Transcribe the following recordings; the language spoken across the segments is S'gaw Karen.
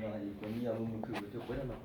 အံၤ ကိးနံၣ်ယီၤမုၢ်မုၢ်ခုၣ် ပကၠိဖိတၢ်နီၤဖးတၢ်န့ၣ် ဘၣ်အိၣ်လၢပှဲၤအဃိဒီး စးထီၣ်ဝဲယွၤစံးဘျုးဒိၣ်မးလီၤ. ကဒိးနီၢ်ဂၤဒဲး ပဝဲကၠိဖိသ့ၣ်တဖၣ် တဂၤလၢအလီၤသန့ၤဒီးဝဲ အဒိးအ့ၣ်ဒုးလၢဆံးကတၢၢ် ပထီၣ်ပီၢ်ခိၣ်သးတဂၤလၢပလီၤသန့ၤဒီးဝဲ တဂၤလၢပတၢ်လီၢ်တၢ်ကျဲဒီးဝဲ ဒီးပထိၣ်ဖိလၢပသးဒီး ပမၤလိဘၣ်ဃးကစၢ်ယွၤကလုၢ်ကထါ ခါခီၣ်ထံး ခါကဝီၤ ဂၤကလုၢ်လီၤ ဂၤအဒိၣ် ဂၤဒိၣ်ဖျၢၣ် စးဒီးဖျၢၣ် စးဒီးဘံ စးခွံမဲာ် ညါညိခီၣ် လါဝဲၤစု ခးတဃံ တၢ်တဒါ နီၢ်တထံး ဘၣ်တခီ ဟးပူၤဝံၤ ဘၣ်တကူၣ် မၤဒုးသး ယၤအီထီ ရၤက့ၣ် ရၤက့ၣ်ခိၣ် ဝၤကဝီၤ သးလီၤကီၢ် ဟးက့ၣ်လီၤ ဟးက့ၣ်ဆီ ဟးကတၢၢ် က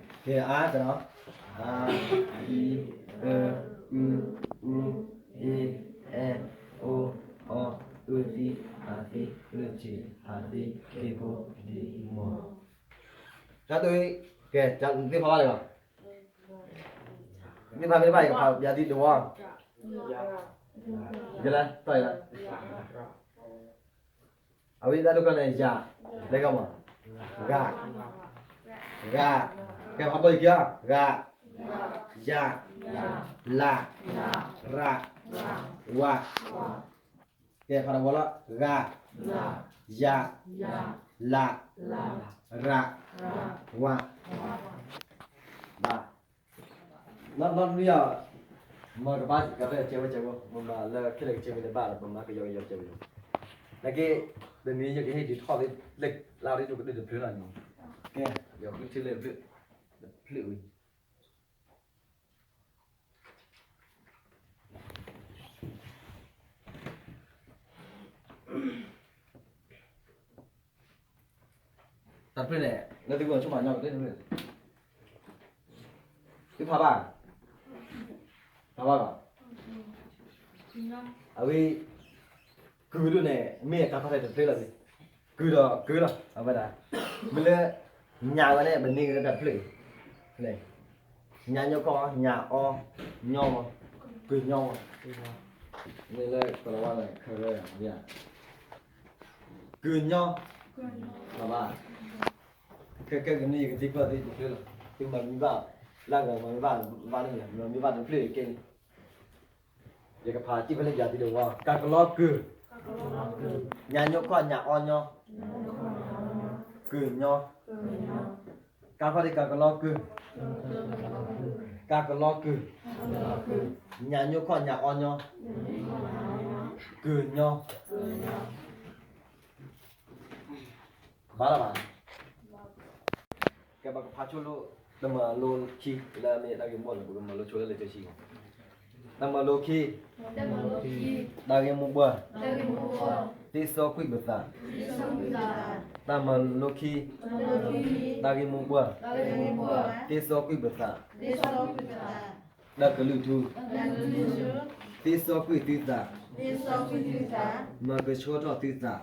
ဲအါတနီၤ အ အံ အၢ အု အူ အ့ အဲ အိ အီ အၢသံ အသံ အၢထံး ဟးသံ က့ဖိ ဒံးမီၢ် တၢ်တအိၣ် ကဲ သ့ၣ်ဖးဘၣ်လၢၤဘၣ် သ့ၣ်ဖးမ့ၢ်တဘၣ် ယကဖးပျးသုတဝီ ယလၢ တၢ်အံၤလၢ အဝဲတၢ်ဒိၣ်ကီၢ်န့ၣ် ယၤ လဲၤကမီၤ ဂၤ ဂၤ ကဲ ဖးဘီယက့ၤအီၤ ဂၤ ယၤ လး ရး ဝး ကဲ ဖးတဝီလီၤ ဂၤ ယၤ လး ရး ဝး ဘၣ် နီၢ်နီၢ်နွံအီၤ မၤကဘၣ်ကရၢကဲဝဲကဲဝဲ ပမၤလၢခဲလၢာ်ကဲဝဲန့ၣ်ဘၣ်ဒီး ပမၤကယီကယီကဲဝဲလီၤ နာ်က့ တနွံယကဟ့ၣ်ဒုးထီၣ်လၢ လါရ့ဒိၣ်ကတၢၢ်တဖျၢၣ်လီၤန့ၣ် ကဲ ယဃုထံၣ်လၢတဖျၢၣ် တဖျၢၣ်ဝံၤ တၢ်တဖျၢၣ်န့ၣ် လၢသုကဆိကမိၣ်ညီကတၢၢ်တဖျၢၣ် သုဖးဘၣ် ဖးဘၣ်ဘၣ် အဝဲ ကုၢ်ဒိၣ်န့ၣ် မ့ၢ်အကါဖးထဲတဖျၢၣ်လီၤန့ၣ် ကုၢ်ဒီးကုၢ်လီၤ အဝဲဒၣ် မ့ၢ်လၢ ညၣ်ဝဲန့ၣ် ပန့ၢ်က့ၤလၢတၢ်တဖျၢၣ်အံၤ ညၣ်ညိခီၣ် ညၣ်အီ ညီမီၢ် ကုၢ်ညီမီၢ် မ့ၢ်လၢကလီၤဝါန့ၣ် ခရၢ ကုၢ်ညီ ဘၣ်ဘၣ် ခဲကဲကနံၣ်ယကသံကွၢ်သုတဖျၢၣ်လီၤ သုမၤမံဘၣ် လၢဂၤမၤမံဘၣ် ဘၣ်န့ၣ် မၤမံဘၣ်တဖျၢၣ်အံၤကဲန့ၣ် ယကဖးစံးဖဲလၢယၤသုတဝီ ကးကလီကုၢ် ညၣ်ညိခီၣ်ညၣ်အီညီ ကုၢ်ညီ ကးခီၣ်ဒံး ကးကလီကုၢ် ကးကလီကုၢ် ညၣ်ညိခီၣ်ညၣ်အီညီ ကုၢ်ညီ ဘၣ်လၢၤဘၣ် ကဲ ပကဖးဆိလိာ် တၢ်မၤလိခံ လၢအမ့ၢ်တၢ်ဂ့ၢ်မိၢ်ပှၢ်န့ၣ် ပကမၤလိဆိလၢလံာ်စီဆှံ တၢ်မၤလိခံ တၢ်ဂ့ၢ်မိၢ်ပှၢ် သ့စီကွံာ်ပသး တၢ်မၤလိခံ တၢ်ဂ့ၢ်မိၢ်ပှၢ် သ့စီကွံာ်ပသး တၢ်ကလုၢ်ထူ သ့စီကွံာ်သုသး မၤကဆှီထီၣ်သုသး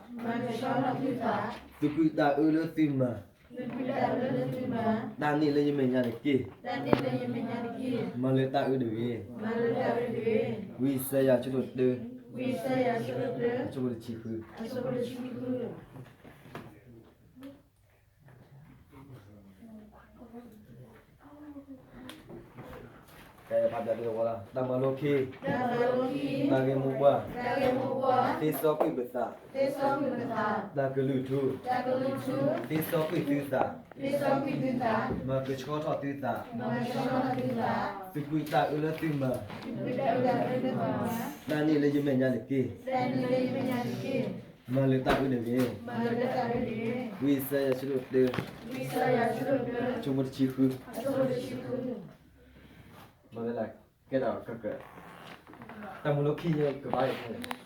သုကွံာ်တၢ်အၢလၢသုမၤ တၢ်န့ၣ်လၢယမဲာ်ညါတက့ၢ်. မၤလၢတၢ်အၢတဂ့ၤ. ဝံယၡါယၤ အဆၢဒိၣ်တၢ အဆၢဖိတဆံဃု. တၢ်မၤလိခံ, တၢ်ဂ့ၢ်မိၢ်ပှၢ်, သ့စီကွံာ်ပသး, တၢ်ကလုၢ်ထူ, သ့စီကွံာ်သုသး, မၤကဆှီထီၣ်သုသး, သုကွံာ်တၢ်အၢလၢသုမၤ, တၢ်န့ၣ်လၢယမဲာ်ညါတက့ၢ်. မၤလၢတၢ်အၢတဂ့ၤ. ဝံယၡါယၤ အဆၢဒိၣ်တၢ, အဆၢဖိတဆံဃု. မ့ၢ်လၢကဲဒီးကက, တၢ်မၤလိခံန့ၣ်ကဘၣ်အံၤ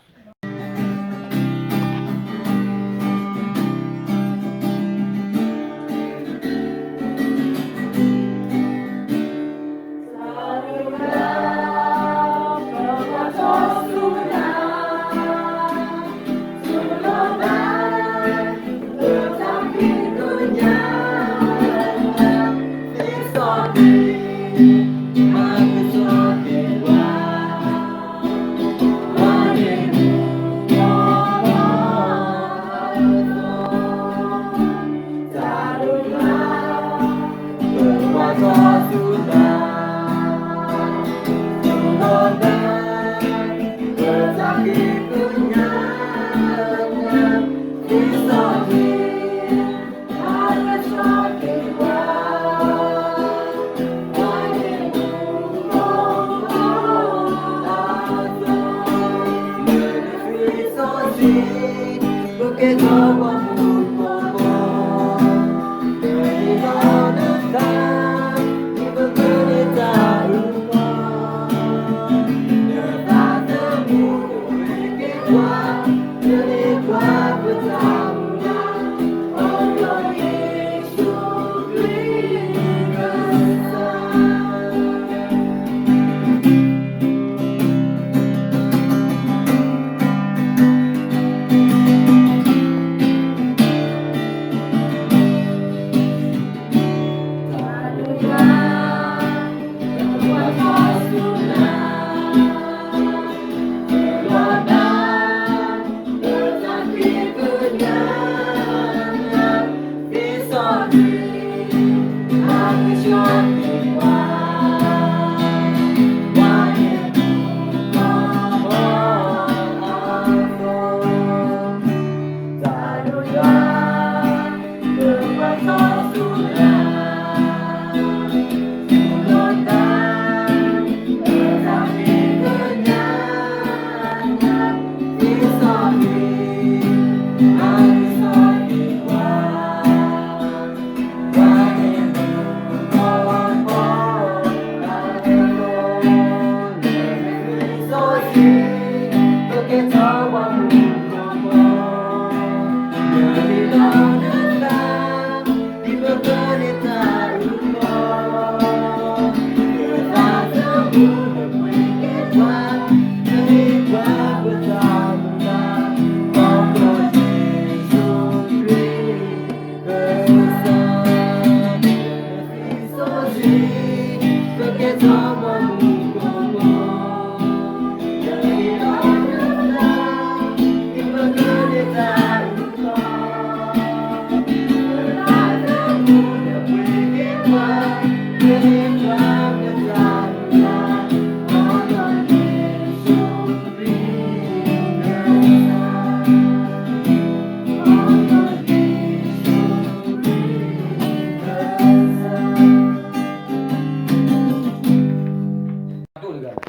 သရၣ်ဒိၣ်တဂၤ,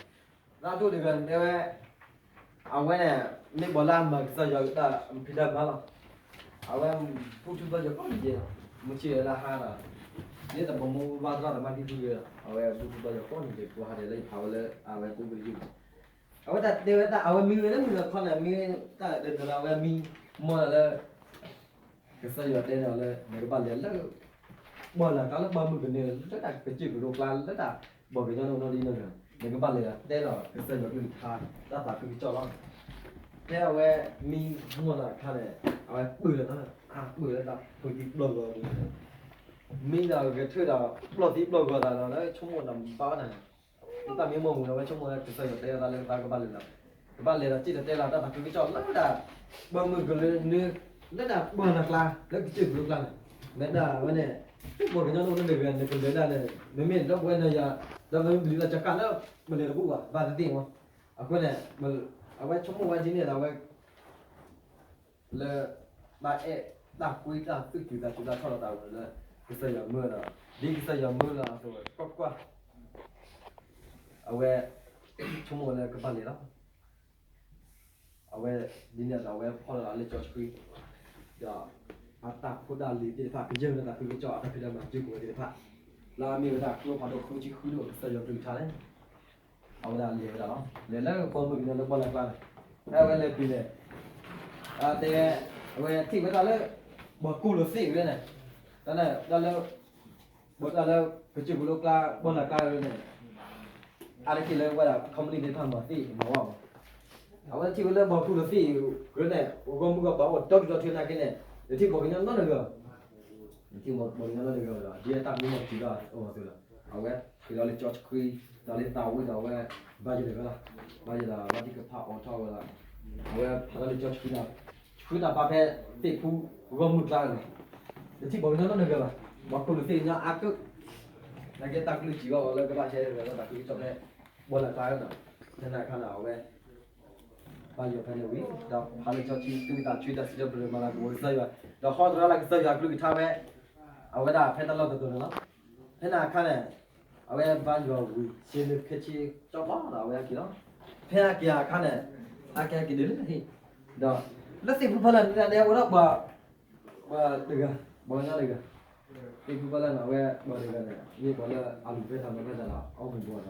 သရၣ်ဒိၣ်တဂၤတဲဝဲ, အဝဲန့ၣ် မ့ၢ်ပှၤလၢအမၤကစၢ်ယွၤတၢ်ဖံးတၢ်မၤလီၤ. အဝဲဘူၣ်ထူဘါယွၤကိးနံၤဒဲး, မုၢ်ဆ့ၣ်လၢဟါဒီး, ဒ်သိးပမိၢ်ဘၣ်သရၣ်သမါဒံဖုဂ့ၤဒီး အဝဲဘူၣ်ထူဘါယွၤကိးနံၤဒဲး ကိးဟါဒဲးလၢယဖးဝဲလၢအဝဲကိးကယုၢ်န့ၣ်, အဝဲတၢ်တဲဝဲတၢ် အဝဲမံဝဲလၢမုၢ်လၢခီန့ၣ် မ့ၢ်တၢ်ဒ်သိးဒီးအဝဲမံမီၢ်လၢ ကစၢ်ယွၤတဲန့ၣ်လၢ နကဘၣ်လဲၤလၢ ပှၢ်လၢ်ကျါလၢပှၢ်မုၢ်ကနၢ လၢတၢ်ကစၢၢ်ကလိကျါ လၢတၢ်ပှၤကညီနီၢ်နီၢ်ဒ်နီၢ်နီၢ် နကဘၣ်လဲၤဒီးတဲလီၤကစၢ်ယွၤကလုၢ်ကထါ တၢ်သးခုကစီၣ်လီၤ. ဖဲအဝဲမံမီၢ်လၢ်အခါန့ၣ် အဝဲပၢၢ်လီၤတၢ် အပၢၢ်လီၤတၢ် ပၢၢ်သံပျီၢ်ဂီၤပူၤန့ၣ် မံဒီးဂဲၤထၢၣ်ဒီးပျီၢ်သံပျီၢ်ဂီၤသးဒီး လၢဆိကမိၣ်ဒီးမၤဘၣ်န့ၣ် တၢ်မံမီၢ်မူၤဒီး အဝဲဆိကမိၣ်လၢကစၢ်ယွၤတဲအသးလၢသးကဘၣ်လဲၤဒီး ကဘၣ်လဲၤဒီးစံၣ်ဒီးတဲလီၤတၢ်သးခုကစီၣ်လၢဒၣ် ပှၢ်မုၢ်ကနၢ လၢဒၣ်ပှၢ်လၢ်ကျါ လၢကစၢၢ်ကလိကျါန့ၣ် မ့ၢ်ဒၣ်ဝဲန့ၣ် ပှၤကညီနီၢ်နီၢ်တဂၤ နကလဲၤဒၣ်န့ၣ် မ့မ့ၢ်ဒီပုၢ်ဝဲၢ်နၤယၤ ဒီးမ့ၢ်ဘျုးလၢကကးလၢ ပလဲၤတဘူၣ်ဘၣ် ဘၣ်သ့ၣ်သ့ၣ်မီၢ် အဃိန့ၣ် အဝဲဆိကမိၣ်ဝဲဒ်န့ၣ်ဒီးအဝဲ လၢ တၢ်အဲၣ်တၢ်ကွံတၢ်သူၣ်စူၤသးစူၤတၢ်ထီၣ်လီၤသးဝဲလၢ ကစၢ်ယွၤမၢဒီး ဒ်ကစၢ်ယွၤမၢလီၤအသိး ကွၢ်ကွၢ် အဝဲ ဆိကမိၣ်လၢကဘၣ်လဲၤလီၤ. အဝဲ ဒ်န့ၣ်ဒီးအဝဲဖီၣ်လီၤလၢကၠီဆှံ ဒီး အတၢ်ဖိတၢ်လံၤသ့ၣ်တဖၣ် ကယဲၢ်မ့ၢ်တၢ်သးခုကစီၣ် အတၢ်ဖံးတၢ်မၤစၢၤပဝဲသ့ၣ်တဖၣ် လၢအမ့ၢ်ဝဲဒၣ်ကျိဖးဒိၣ်ဃုဆံဃုဒိၣ် ကစၢ်ယွၤကလုၢ်ကထါန့ၣ် အဝဲဒၣ်လဲၤဝဲဒၣ်လီၤ. လဲၤလၢပှၢ်မုၢ်ကနၢလၢပှၢ်လၢ်ကျါန့ၣ် ဖဲအဝဲလဲၤတုၤန့ၣ် တဲ အဝဲထံၣ်ဝဲဒၣ်လၢ ပှၤကူၣ်လိာ်သ့ၣ်ဝဲန့ၣ် တၢ်လၢ တၢ်လၢ ပတၢ်လၢ ကစၢၢ်ကလိကျါ ပှၢ်လၢ်ကျါဝဲန့ၣ် အါတက့ၢ်လၢဝဲဒၣ် company သ့ၣ်တဖၣ်မၤသ့ၣ်မၤဝါမး အဝဲထံၣ်ဝဲလၢပှၤကူၣ်လိာ်သ့ၣ်ဝဲန့ၣ် ဂီၢ်မုၢ်ဂီၢ်ပၤအိၣ်ဒီဒူၣ်ဒီထၢနာ်က့န့ၣ် တထံၣ်ပှၤကညီနီတဂၤ တထံၣ်ပှၤကညီနီတဂၤဒီး ဒ်အတၢ်မံမီၢ်တံၤဘၣ်အီၤအသိးဒီး အဝဲဃ့လီၤလၢကၠီဆှံ ဒီးလၢသးဝံၣ်ဒီးအဝဲ ဘါယွၤတဂၤလီၤ. ဘါယွၤဒီးဘါထုကဖၣ်အိးထီၣ်ဝဲဒီး အဝဲဖးလီၤလၢကၠီဆှံဒီး ဆှၢတၢ်ပာ်ဖဲသ့ၣ်ဖူ ဂီၢ်မုၢ်ကျါန့ၣ် တထံၣ်ပှၤကညီနီတဂၤဘၣ်. ပှၤကူၣ်လိာ်သ့ၣ်ညါအါကုၣ် နာ်က့တၢ်ကလုၢ်စံးအီၤလၢကဘၣ်ဆဲးဒီးတၢ်သးခုကစီၣ်ဖဲ ပှၢ်လၢ်ကျါဒီး ဖဲန့ၣ်အခါန့ၣ် အဝဲ ဘါယွၤဖဲန့ၣ်ဝံၤ ဒီးဖးလၢကၠီဆှံ သုတၢ်ဆှၢတၢ်စံးထီၣ်ပတြၢၤမၤလၤကပီၤကစၢ်ယွၤ ဒီးဟီသရၣ်လၢကစၢ်ယွၤကလုၢ်ကထါဖဲ အဝဲဒၣ်ဖဲတၢ်လီၢ်တတီၤန့ၣ်လီၤ. ဖဲန့ၣ်အခါန့ၣ် အဝဲဘါယွၤဝံၤ ဆ့လၢခဲဆ့ကၠီဘီဒီးအဝဲဟဲက့ၤလီၤ. ဖဲဟဲက့ၤအခါန့ၣ် ဟဲက့ၤဟဲက့ၤဒ်လဲၣ်ဟ့ၣ် ဒီး လၢသ့ၣ်ဖူဖီလာ်န့ၣ် တဲဝဲဒၣ်ပှၤ ပှၤတဂၤ ပှၤကညီတဂၤ သ့ၣ်ဖူဖီလာ်န့ၣ် အဝဲပှၤတဂၤန့ၣ် မ့ၢ်ပှၤလၢအလူၤဖဲတၢ်မၤဖဲတၢ်လီၤ အီၣ်မူၤဘှီးဒီး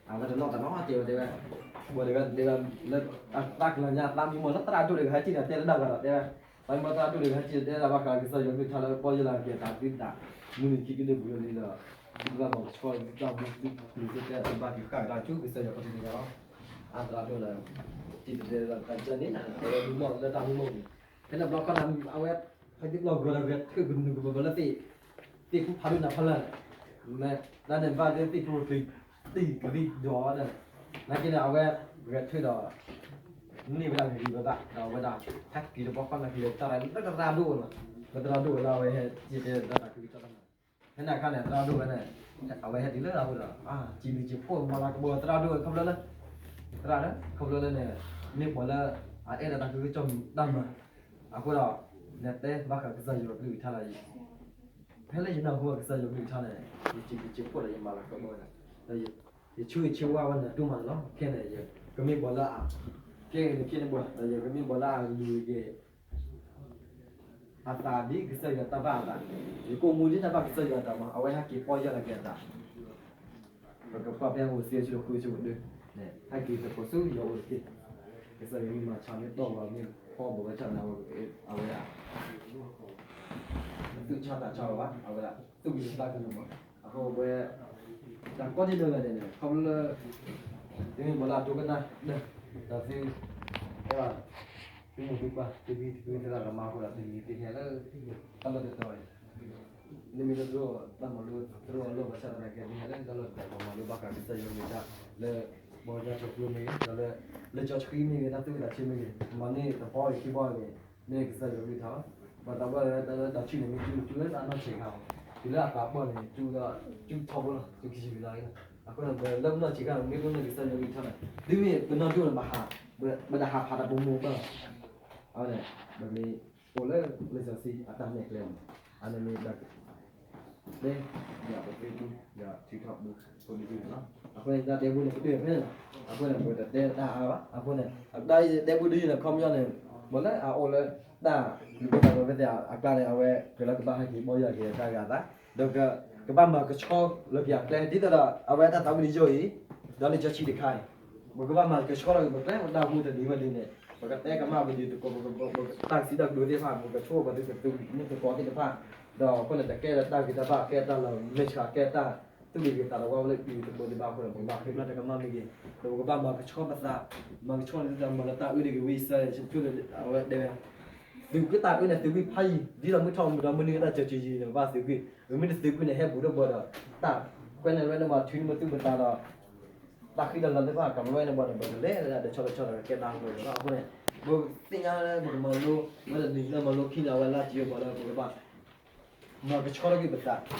အဝဲတနီၣ်တၢ်နီတစဲးဝဲတဲဝဲ ပှၤတဂၤတဲဝဲ လၢအသးကလၤညါ သးမံမီၢ်လၢသရၣ်ဒိၣ်တဂၤဟဲက့ၤဒီးတဲလၢဒၣ်ဂၤဒီးတဲဝဲ သးမံမီၢ်သရၣ်ဒိၣ်တဂၤဟဲက့ၤဒီးတဲဒၣ်ဘၣ်ဃးကစၢ်ယွၤကလုၢ်ကထါလၢပီၢ်ယၢ်လၢက့ၤတၢ်သံတၢ် မုၢ်နံၤခံကဒိၣ်ပူၤလံဒီး သုကဘၣ်မၤကဆှီသုတၢ်မူသုပျံၤသုတဲသုဘၣ်က့ၤဃာ်ကဒါဆူကစၢ်ယွၤခီၣ်ထံးတဂၤလီၤ. အသရၣ်ဒိၣ်လၢ တံၤတတဲလၢတၢ်ကၢန့ၣ် အဝဲမံမီၢ်လၢတၢ်မံမီၢ်န့ၣ် ဖဲန့ၣ်ဘျီခီန့ၣ် အဝဲ ဖဲသ့ၣ်ဘျီဂီၤဒီးဂဲၤထၢၣ်ကနူၤကဘၢဘၢလၢသ့ၣ် သ့ၣ်ဖူဖးဒိၣ်နၤဖီလာ်န့ၣ် မ့ၢ်တၢ်န့ၣ်ဘၣ်လၢသ့ၣ်ဖူကလံၤ တံၤကလံၤဒီးဝဲဒၣ် နာ်က့န့ၣ် အဝဲ ဂဲၤထၢၣ်ဒီး န့ၢ်ဝဲဒၣ်ဂ့ၤဂ့ၤဘၣ်ဘၣ် ဒီးအဝဲဒၣ် ဟဲက့ၤတဘျီဃီနာ်က့လၢတၢ်ရၤလၢသရၣ်ဒိၣ်ဝဲလီၤ လၢသရၣ်ဒိၣ်ဝဲလၢအဝဲဟဲက့ၤတဲတၢ်သးခုကစီၣ်တၢ်မၤ ဖဲန့ၣ်အခါန့ၣ် သရၣ်ဒိၣ်ဝဲန့ၣ် အဝဲဟဲတုၤလၢအအိၣ်ဒီး စံးဘျုးစံးဖှိၣ်မၤလၤကပီၤသရၣ်ဒိၣ်ဝဲခီဖျိလၢ သရၣ်လၢ ခီဖျိလၢန့ၣ် မ့ၢ်ပှၤလၢ အအဲၣ်ဒိးတၢ်ခုကစီၣ်မံၤတၢ်မၤ အဃိဒီး နတဲဘၣ်ဃးကစၢ်ယွၤကလုၢ်ကထါလၢ ဖဲလၢယနၢ်ဟူဘၣ်ကစၢ်ယွၤကလုၢ်ကထါန့ၣ် ယစံးဘျုးစံးဖှိၣ်ဒီးယမၤလၤကပီၤဝဲဒၣ် ဒီးယဆၢဂ့ၤဆၢဝါဝဲနၤဒိၣ်မးန့ၣ်လီၤ. ခဲန့ၣ် ယကမ့ၢ်ပှၤလၢအ ကဲဂ့ၤန့ၣ်က့န့ၣ်ပှၤ ဒီးယကမ့ၢ်ပှၤလၢအဂ့ၤဂ့ၤ အသးဒ်ကစၢ်ယွၤတၢ်ဘၣ်အသး, ယကိၣ်မူဒ်တၢ်ဘၣ်ကစၢ်ယွၤအသးမး အဝဲဟဲက့ၤပီၢ်ယၢ်လီၤက့ၤအသး, ပကကွၢ်ဖဲဟိၤစ့အဆၢဒိၣ်ဃုအဆၢဖိတၢန့ၣ် ဟဲက့ၤသကိးဆူယွၤအိၣ်တက့ၢ်. ကစၢ်ယွၤမ့ၢ်မၤဆါမ့ၢ်တီၢ်ပှၤ မ့ၢ်ဖီဘၣ်ဝဲဆၣ်န့ၣ် အဝဲဒၣ် သူၣ်ဆါသးဆါလီၤဘၣ် အဝဲဒၣ် သူၣ်ကံၢ်သးကညီၤမး, အဃိဝဲ တၢ်ကီဒ်န့ၣ်ဝဲန့ၣ် ခီဖျိလၢ သုမ့ၢ်ပှၤလၢအဒိကနၣ်ဒီး ဒီးသု အဲၣ်ဘၣ် သုမိၢ်သုပၢ် သုဂံၢ်သုသရၣ်သမါအဃိဒီး သုမံၤသုဟဲလၢ တၢ်လီၢ်တတီၤအံၤ လၢမ့ၢ်လၢသရိာ်တၢ်မၤလိ သရိာ်အလီၢ်ဘၣ်ဆၣ်သနာ်က့ သုဟဲလၢတၢ်လီၢ်တတီၤ ပမၤလိဘၣ်ဃးကစၢ်ယွၤကလုၢ်ကထါ လၢ ဘီကၠီဆိကျိမ့ၢ်ဂ့ၤ ဒီးလၢ လၢကၠီဆှံမ့ၢ်ဂ့ၤ တၢ်သူၣ်ဝံၣ်သးဆၢမ့ၢ်ဂ့ၤ မၤန့ၢ်တဘီအံၤခံဘီအံၤန့ၣ် မ့ၢ်ကစၢ်ယွၤကလုၢ်ကထါလီၤ. ဘၣ်သးဘၣ်လၢတၢ်လၢတၢ်ဆူၣ်န့ၣ် မ့ၢ်တူၢ်တူၢ်လၢတၢ်နီၢ်ဆံးခါလီၤ. တုၤလၢအသးပှၢ်န့ၣ် တူၢ်ဒီး တူၢ်ထီဘိလီၤ တူၢ်ခံဆံလွံၢ်လါလီၤ. အဃိန့ၣ် ပလၢမုၢ်နီၢ်ဆံးခါန့ၣ် မ့ၢ်ဒိၣ်န့ၢ်ကစၢ်ယွၤကလုၢ်ကထါန့ၣ် တုၤမ့ၢ်ပနီၢ်ဒိၣ်န့ၣ် ဘၣ်ဟး ပတဟးဖးတၢ်ပိာ်မုၣ်ဘၣ်လီၤ. အဝဲန့ၣ် ပမ့ၢ်အိၣ်လၢလံာ်စီဆှံအတၢ်နဲၣ်ကျဲမး အန့ၣ်မ့ၢ် တဲ ဒီးပသ့ၣ်ဘု ဒီးထုးထီၣ်ဘု ဖိဒံဘုန့ၣ်လီၤ. အဃိန့ၣ် တၢ်တဲဘုန့ၣ် ပတုာ်ဖဲန့ၣ်လီၤ. အဃိန့ၣ် ပတတဲတၢ်အါဘၣ်. အဃိန့ၣ် တၢ်တဲဘုဒ်န့ၣ် ခီပညီန့ၣ် ပှၤလၢအအိၣ်လၢ တၢ် လူၤပိာ်သးပှၢ်ဖဲသ့ၣ်အကျါန့ၣ် အဝဲ ကလၢကဘၣ်ဟဲက့ၤဘီယွၤက့ၤတၢ်ဂ့ၤအသး ဒီးက ကဘၣ်မၤကဆှီလၢက့ၤအကျဲ ဒ်သိးဒီး အဝဲတၢ်သးဝံၣ်တယိာ်အံၤ ဒီးလံာ်စီဆှံတခါအံၤ ပကဘၣ်မၤကဆှီလီၤက့ၤပကျဲ ပတၢ်ဟူတနံၤဝဲဒ်န့ၣ် ပကတဲကမၣ်ပဒုးသကိး ပတၢ်ကစံးတၢ်ကတိၤသ့ၣ်တဖၣ် ပကဆိကမိၣ်ပသုးကသုးမုၢ်သကိးသ့ၣ်တဖၣ် ဒီးအဃိန့ၣ် တကဲဒီးတၢ်ဂ့ၤတၢ်ဘၣ် ကဲတၢ်လီၤမဲာ်ဆှး ကဲတၢ်သူၣ်ဂ့ၤဂ့ၤသးတဝါလၢပျံၤသကိးသ့ၣ်တဖၣ်အဃိန့ၣ် ပကဘၣ်ဃ့ဘျါတၢ်ကမၣ်မ့ၢ်ဂ့ၤ ဒီးပကဘၣ်မၤကဆှီပသး မၤကဆှီန့ၣ် မၤလၢတၢ်အၢတဂ့ၤ ဝံသးစူၤ အဝဲတဲဝဲ သုးကွံာ်တၢ်အၢန့ၣ် သုးကွံာ်ဖးယံၤ ဒ်သိးမုၢ်ထီၣ်မုၢ်ဒီးမုၢ်နံၤတၢ်ကၢၤကၢၤယံၤန့ၣ် ဘၣ်သုးကွံာ် မ့မ့ၢ်တသုးကွံာ်န့ၣ် ဟဲဘူးဒီးဘၣ်ဒီး တၢ်ကွဲးန့ၣ်ဝဲန့ၣ်မး ထုးန့ၢ်မုာ်သူၣ်မုာ်သးဒီး တၢ်ဃံတၢ်လၤသ့ၣ်တဖၣ် ကမၤဝဲန့ၣ်ဘၣ်ဒီး ပကလဲၤတဆီတဆီဒီး ကဲတၢ်ဟူးဂဲၤလီၤ. အဃိန့ၣ် ပသ့ၣ်ညါလၢပကမၤလိ ဝဲဒၣ်နံၤလၢမၤလိခံန့ၣ် အဝဲလၢကယီၤပှၤလၢပကဘၣ် မၤကဆှီထီၣ်က့ၤပသး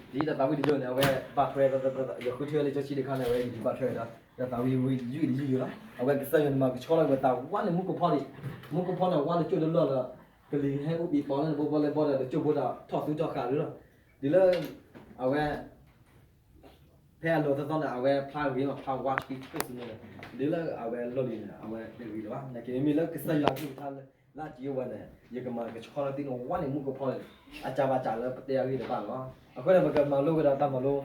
ဒ်တၢ်သးဝံၣ်တယိာ်န့ၣ် အဝဲဘၣ်ထွဲ ယဃုထၢလံာ်စီဆှံတခါန့ၣ် အဝဲယဘၣ်ထွဲဒီး တၢ်သးဝံၣ်ယိာ်တယိာ်လီၤ. အဝဲကစၢ်ယွၤန့ၣ် မၤကဆှီထီၣ်က့ၤပသးဝါန့ၣ်မူကဖီန့ၣ် မူကဖီန့ၣ် ဝါတကၠိၣ်တလီၢ်လၢ ကလံၤဟဲအိၣ်ဘံၣ်ပီလၢနဘိဘီလဲဘီဒီး တကၠိၣ်ဘိဒီးထီၣ်သူထီၣ်ဃာ်လၢလီၤ. ဒ်လၢ အဝဲ ဖဲအလီၤသီသီန့ၣ် အဝဲဖျါဂ့ၤမး ဖျါဝါဆှံဆှံဆူန့ၣ် ဒ်လၢအဝဲလီၢ်လံၤန့ၣ် အဝဲတဂ့ၤလၢၤဘၣ်. နာ်က့မ့မ့ၢ်လၢကစၢ်ယွၤကလုၢ်ကထါလၢ လၢကယီၤဝဲန့ၣ် ယကမၤကဆှီလၢသုန့ၣ်ဝါန့ၣ်မူကဖီန့ၣ် အစှၤဘၣ်စှၤလၢပတဲအဂ့ၢ်တဘၣ်လီၤ. အဃိန့ၣ် ပကမၤလိဝဲဒၣ်တၢ်မၤလိ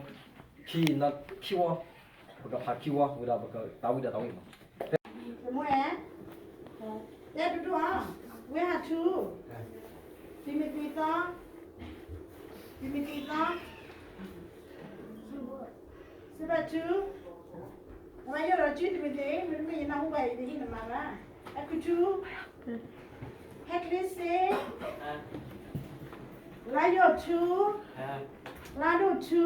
ခံ ခံဝီ ပကဖးခံဝီဝံၤဒီးပကသးဝံၣ်ဒီးသးဝံၣ်မး တဲတဒိၣ်ဧါ, ဝဲဟးထူ, တံၤမသ့းသီ, တံၤမသ့းသီ, စဘးထူ, အဝဲယိၣ်ဒီးစုတံၤမသ့း, မ့တမ့ၢ်ယနၢ်ဟူဘၣ်အံၤတဟံးနမၤဘၣ်, ဟဲခူထူ, ဟဲချ့စ့, လါယိာ်ထူ, လါဒိၣ်ထူ,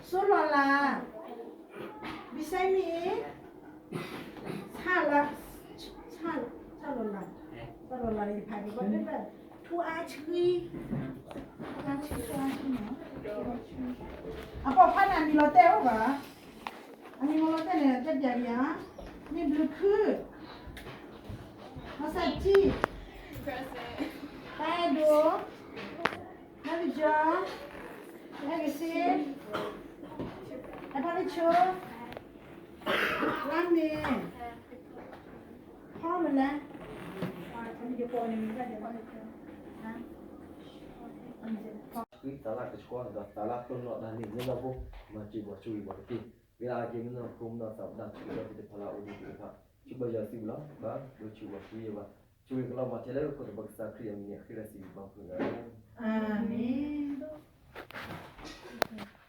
စိလီၤလး, ဘံၣ်စဲမံၤ, ဆၣ်လီၤ, ဆၣ်လီၤလး, ဆၣ်လီၤလး, ယဖးက့ၤဘၣ်လၢ ထူအါဆှံ, ထူအါဆှံ, ထူအါဆှံနီၤ, အပိာ်ခွါန့ၣ်အမံၤလီၤတဲာ်အိၣ်ဘၣ်, အမံၤမ့ၢ်လီၤတဲာ်န့ၣ် တဲပျးက့ၤဧါ, မ့ၢ်ဘျုးခု, မီၤစၢ်ထံ, ပၢ်အဲၣ်ဒိး, မီၤကယီၤ, အဲၣ်ကစ့, အဲၣ်ဖီလ့ဆိ, လါမ့ၤ, အမ့ၢ်လဲၣ်, ဃံသးလၢကဆှီဒီးသးလၢအပၢလီၤတၢ်န့ၣ် လၢလီၢ်ဖိ, မၤစၢၤပှၤဆိၣ်ဂ့ၤပှၤတက့ၢ်. ဂ့ၤလၢအက့ၤမုၢ်နံၤဖိမုၢ်နံၤသးဝးဒၣ် ဆိၣ်ဂ့ၤဒီးသ့ၣ်တဖၣ်လၢအအိၣ်ဒီးသ့ၣ်တဖၣ်, ဆိၣ်ဘၣ်ယွၤစုပူၤလီၤ. ဘၣ်ဒိဆူးဝၤဆူယဲဘၣ်, ဆိၣ်ဂ့ၤကလီၤမၤထဲလၢပခိၣ်ဒီးပကစၢ်ခရံာ်အမံၤန့ၣ် ဃ့ဒီးစံးဘျုးပှၤဖုလီၤ. အၤမ့ၣ်.